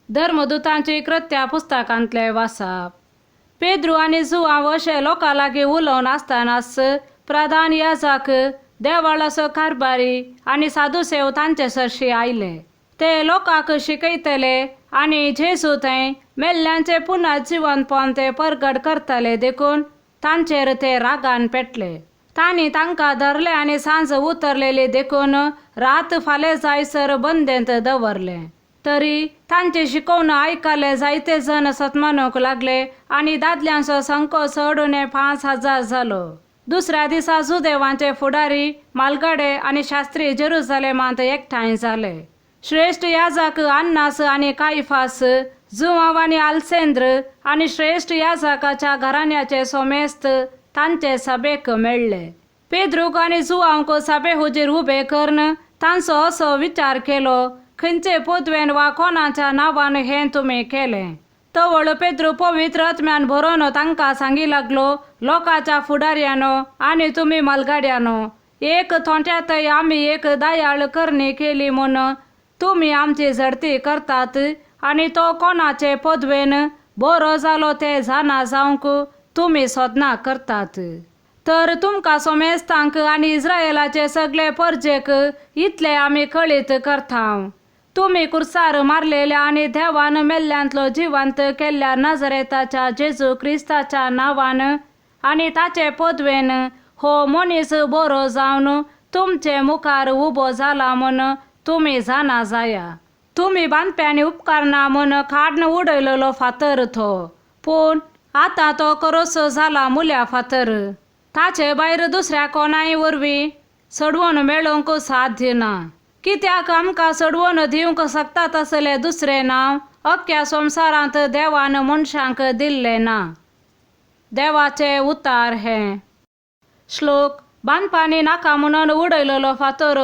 धर्मदुतांची कृत्या पुस्तकांतले वासाप. पेद्रू आनी जुआंव अशे लोकां लागीं उलोवन आसतनाच प्रधान याजक, देवळाचो कारभारी आनी साधुसेव तांचे सरशी आयले. ते लोकांक शिकयतले आनी जेजू थंय मेल्ल्यांचे पुनः जिवंतपण ते परगट करतले देखून तांचेर ते रागान पेटले. तांणी तांकां धरले आनी सांज उतरलेली देखून रात फाल्यां जायसर बंदेंत दवरले. तरी तांचे शिकोवन आयकले जायते जण सतमानूंक लागले आनी दादल्यांचो संको चड उणे 5000 जालो. दुसऱ्या दिसा जुदेवांचे फुडारी, म्हालगडे आनी शास्त्री जेरुजलेमांत एकठांय जाले. श्रेश्ठ याजक अन्नास आनी कायफास, जुआंव आनी आलसेंद्र आनी श्रेश्ठ याजकाच्या घराण्याचे सोमेस्त तांचे सभेक मेळ्ळे. पेद्रूक आनी जुआंवक सभे हुजीर उबे करून तांचो असो विचार केलो, खंयचे पदवेन वा कोणाच्या नांवान हें तुमी केलें? तवळ पेद्रू पवित्र आत्म्यान भरोन तांकां सांगी लागलो, लोकांच्या फुडाऱ्यानो आनी तुमी म्हालगड्यानो, एक थोंट्यांतय आमी एक दयाळ करणी केली म्हूण तुमी आमची झडती करतात आनी तो कोणाचे पदवेन बरो जालो ते जाणा जावंक तुमी सोदना करतात. तर तुमकां सोमेस्तांक आनी इस्रायलाचे सगळे परजेक इतले आमी कळीत करता, तुमी कुर्सार मारलेल्या आनी देवान मेल्ल्यांतलो जिवंत केल्ल्या नजरेताच्या जेजू क्रिस्ताच्या नांवान आनी ताचे पदवेन हो मनीस बरो जावन तुमचे मुखार उबो जाला म्हूण तुमी जाणा जाया. तुमी बांदप्यांनी उपकारना म्हूण काडून उडयलेलो फातर तो, पूण आतां तो करोसो जाला मुल्या फातर. ताचे भायर दुसऱ्या कोणाय वरवीं चडवण मेळोवंक साध्य ना. कित्याक आमकां चडवण दिवंक शकता तसलें दुसरें नांव अख्ख्या संवसारांत देवान मनशांक दिल्लें ना. देवाचे उतार हे. श्लोक. बांदपानी नाका म्हणून उडयलेलो फातर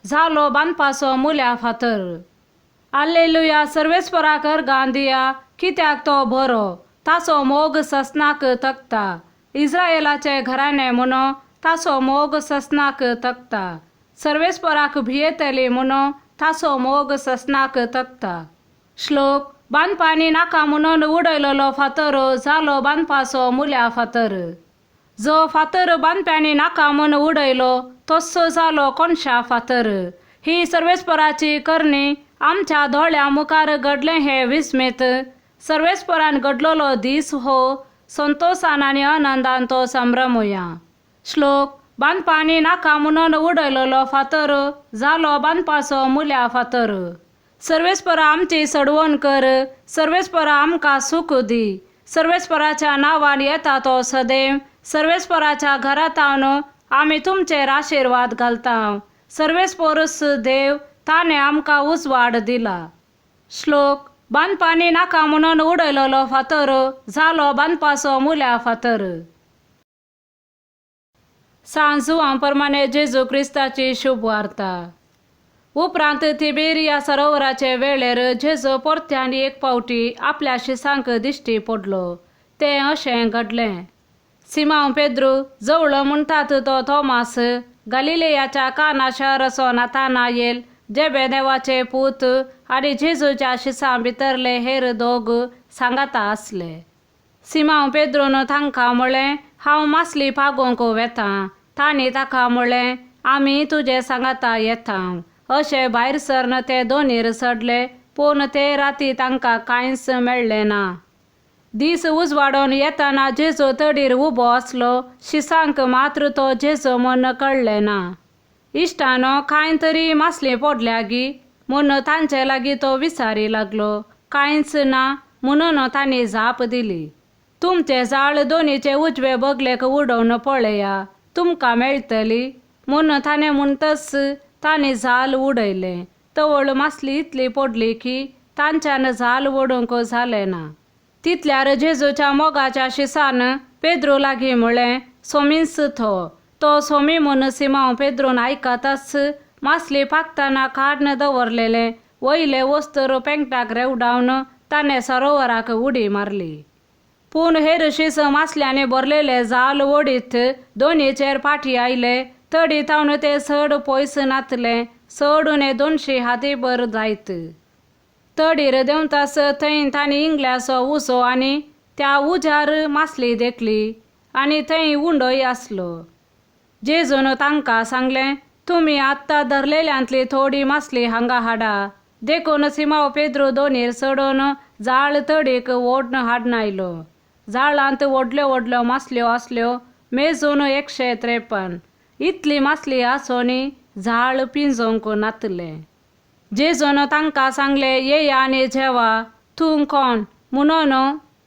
जालो बांदपाचो मुल्या फातर. आल्लेलुया. सर्वेस्पराक अर्गां दिया, कित्याक तो बरो, ताचो मोग ससनाक तकता. इस्रायलाचे घराणें म्हणून ताचो मोग ससनाक तकता. सर्वेस्पराक भियेतली म्हणून ताचो मोग ससनाक तकता. श्लोक. बांदपानी नाका म्हणून उडयलेलो फातर जालो बांदपाचो मुल्या फातर. जो फातर बांदप्यांनी नाका म्हूण उडयलो तस्सो जालो कोनशा फातर. ही सर्वेस्पराची करणी, आमच्या दोळ्यां मुखार घडलें हें विस्मीत. सर्वेस्परान घडलेलो दीस हो, संतोसान आनी आनंदान तो संभ्रमुया. श्लोक. बांदपानी नाका म्हणून उडयलेलो फातर जालो बांदपाचो मुल्या फातर. सर्वेस्परा आमची सडवण कर, सर्वेस्परा आमकां सूख दी. सर्वेस्पराच्या नांवान येता तो सदैव. सर्वेस्पराच्या घरांत आमी तुमचेर आशिर्वाद घालता. सर्वेस्परूच देव, ताणें आमकां उजवाड दिला. श्लोक. बांदपानी नाका म्हणून उडयलेलो फातर जालो बांदपाचो मुल्या फातर. सांत जुआंव प्रमाणे जेजू क्रिस्ताची शुभ वार्ता. उपरांत तिबेरिया सरोवराचे वेळेर जेजू परत्यान एक फावटी आपल्या शिसांक दिश्टी पडलो. तें अशें घडलें. सिमांव पेद्रू, जवळो म्हणटात तो थोमास, गालिलेयाच्या काना शहराचो नातानायेल, जेबेदेवाचे पूत आनी जेजूच्या शिसां भितरले हेर दोग सांगाता आसले. सिमांव पेद्रून तांकां म्हळें, हांव मासली पागोवंक वेतां. तांणी ताका म्हळें, आमी तुजे सांगाता येता. अशें भायर सरन ते दोनीर चडले, पूण ते राती तांकां कांयच मेळ्ळें ना. दीस उजवाडून येतना जेजू तडीर उबो आसलो. शिसांक मात्र तो जेजू म्हूण कळ्ळें ना. इश्टानो, कांय तरी मासली पडल्या गी म्हूण तांचे लागीं तो विचारी लागलो. कांयच ना म्हणून तांणी जाप दिली. तुमचें जाळ दोनीचे उजवे बगलेक उडोवन पळया, तुमकां मेळटली म्हूण ताणें म्हणटच तांणी जाल उडयलें. तवळ मासली इतली पडली की तांच्यान जाल ओडूंक जालें ना. तितल्यार जेजूच्या मोगाच्या शिसान पेद्रू लागीं म्हळें, सोमीच तो. तो सोमी म्हूण सिमांव पेद्रून आयकताच मासली पाकतना काडून दवरलेलें वयलें वस्त्र पेंकटाक रेवडावन ताणें सरोवराक उडी मारली. पूण हेर शीस मासल्यांनी भरलेले जाल ओडीत दोनीचेर फाटी आयले. तडी तावन ते चड पयस नातले, चड उणे 200 हातीभर जायत. तडीर देंवतास थंय तांणी इंगल्याचो उजो आनी त्या उज्यार मासली देखली आनी थंय उंडोय आसलो. जेजून तांकां सांगलें, तुमी आत्तां धरलेल्यांतली थोडी मासली हांगा हाडा. देखून सिमांव पेद्रू दोनीर चडोवन जाळ तडीक ओडून हाडून आयलो. जाळांत व्हडल्यो व्हडल्यो मासल्यो आसल्यो, मेजून 153. इतली मासली आसोनी जाळ पिंजोवंक नातलें. जेजून तांकां सांगलें, येया आनी जेवा. तूं कोण म्हणून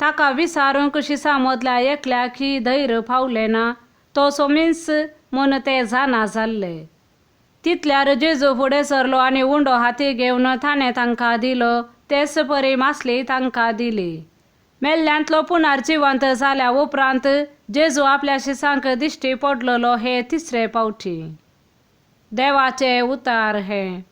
ताका विचारूंक शिसां मदल्या एकल्याकय धैर्य पावलें ना. तो सोमीच म्हूण ते जाणा जाल्ले. तितल्यार जेजू फुडें सरलो आनी उंडो हाती घेवन ताणें तांकां दिलो, तेच परी मासली तांकां दिली. मेल्ल्यांतलो पुनर्जिवंत जाल्या उपरांत जेजू आपल्या शिसांक दिश्टी पडलेलो हे तिसरे फावटी. देवाचें उतार हें.